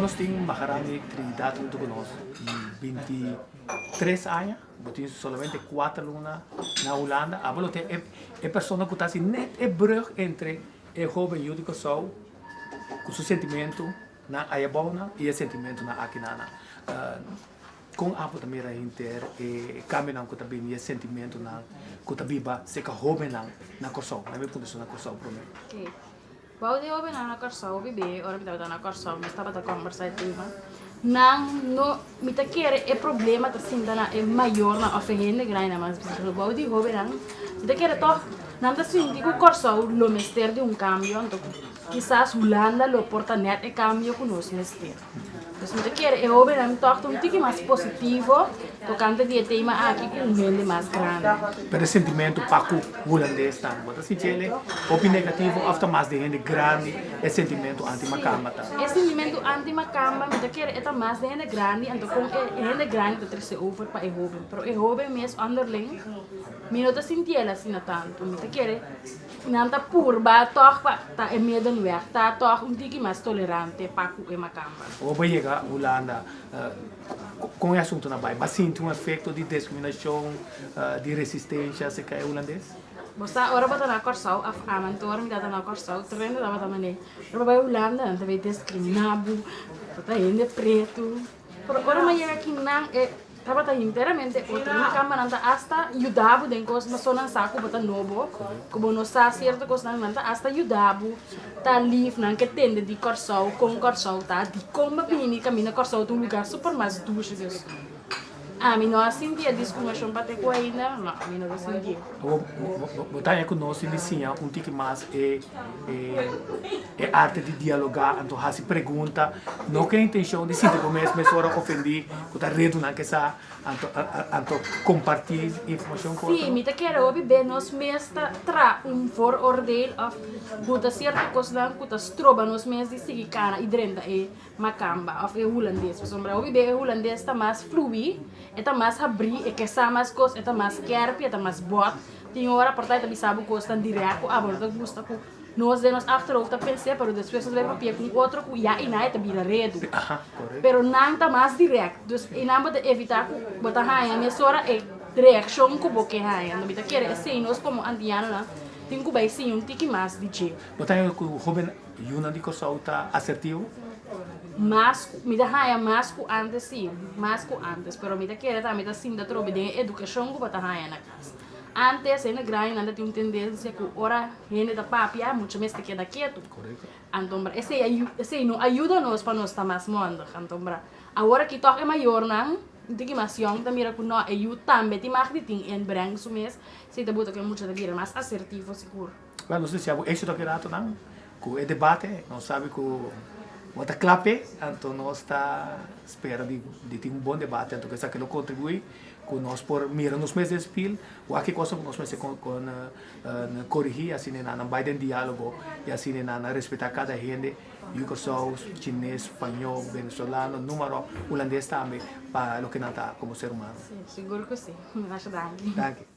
Awor nos tin Maharani Trinidad huntu ku nos, 23 aña, bo tin solamente 4 luna na Hulanda. Abo lo ta e persona ku ta hasi net e brug entre e hoben yu di Kòrsou ku su sentimentu na ayabounan i e sentimentunan akinana. Kon abo ta mira henter e kambionan ku ta bini i e sentimentunan ku ta biba serka hobennan na Kòrsou? Nan mi puntra su na Kòrsou promé. Bou di hobennan na Kòrsou bibé, ora mi tabata na Kòrsou nos tabata kòmbersá e tema. Nan no, mi ta kere e problema ta sinta na e mayornan òf e hende grandinan mas bieu. Bou di hobennan mi ta kere tòg nan ta sinti ku Kòrsou lo mester di un kambio, anto kisas Hulanda lo por ta nèt e kambio ku nos mester. Dus mi ta kere e hobennan tòg ta un tiki mas positivo tokante di e tema aki ku un hende mas grandi. Pero e sentimentu pa ku hulandes ta, bo ta sinti el hopi negativo òf ta mas di hende grandi e sentimentu anti makamba ta? E sentimentu anti makamba mi ta kere e ta mas di hende grandi anto kon e hende grandi ta trese over pa e hoben. Pero e hoben mes onderling mi no ta sinti el asina tantu. Mi ta kere. Nan ta purba tòg pa ta e middenweg, ta tòg un tiki mas tolerante pa ku e makamba. Ora bo yega Hulanda, kon e asuntunan bai? Bo a sinti un efekto di diskriminashon, di resistensha aserka e hulandes? Bo sa, ora bo ta na Kòrsou, òf aman tur ora mi tabata na Kòrsou, tur hende tabata manera, ora bo bai Hulanda nan ta bai diskriminá bo, bo ta hende pretu. Pero ora mi a yega aki nan e tabata hinteramente otro. Na kamba nan ta asta yuda bo den kos paso nan sa ku bo ta nobo, ku bo no sa sierto kosnan, nan ta asta yuda bo, ta lif, nan ke tende di Kòrsou, kon Kòrsou ta, dikon bo a bini kaminda Kòrsou ta un lugar super mas dushi. Dus ami no a sinti e discriminacion pa te ku ainda, no, ami no ta sintié. Bo ta haña ku nos tin di siña un tiki mas e e arte di dialogá, anto hasi pregunta, no ku e intenshon di sinti bo mes mesora ofendí ku ta redunan ke sa, anto anto kompartí informashon ku otro. Sí, mi ta kere hopi be nos mes ta traha un vooroordeel òf buta sierto kosnan ku ta stroba nos mes di sigui kana i drenta e makamba òf e hulandes. Pasobra hopi be e hulandes ta mas fluí, e ta mas habrí, e ke sa mas kos, e ta mas skèrpi, e ta mas bòt. Tin ora por ta e ta bisa bo kosnan dirèkt ku abo no ta gusta ku nos den nos achterhoofd ta pens'é, pero despues nos bai papia ku un otro ku ya i nan e ta bira redu. Pero nan ta mas dirèkt, dus einan bo ta evitá ku bo ta haña mesora e reakshon ku bo ke haña. Mi ta kere esei nos komo antianonan tin ku bai siña un tiki mas di dje. Bo ta haña ku hóben yunan di Kòrsou ta asertivo? Mas ku, mi ta haña mas ku ántes sí, mas ku ántes, pero mi ta kere tambe ta sinta atrobe den e edukashon ku bo ta haña na kas. Ántes hende grandinan ta tin un tendensia ku ora hende ta papia mucha mes ta keda ketu. Antombra esei esei no a yuda nos pa nos ta mas mondig. Antombra awor aki tòg e mayornan un tiki mas yòn ta mira ku nò e yu tambe tin mag di tin inbreng su mes, esei ta buta ku e mucha ta bira mas asertivo sigur. Bueno, nos desea bo éxito aki ratonan ku e debate. Nos sabi ku bo ta kla p'e, anto nos ta spera di di tin un bon debate, anto ku esaki lo kontribuí ku nos por mira nos mes den spil, wak ki cosa ku nos mester kon korigí, asina nan bai den diálogo i asina nan respetá kada hende, yu Kòrsou, chines, spañó, venezolano, número, hulandes tambe, pa loke nan ta komo ser humano. Sí, sigur ku sí. Masha danki. Danki.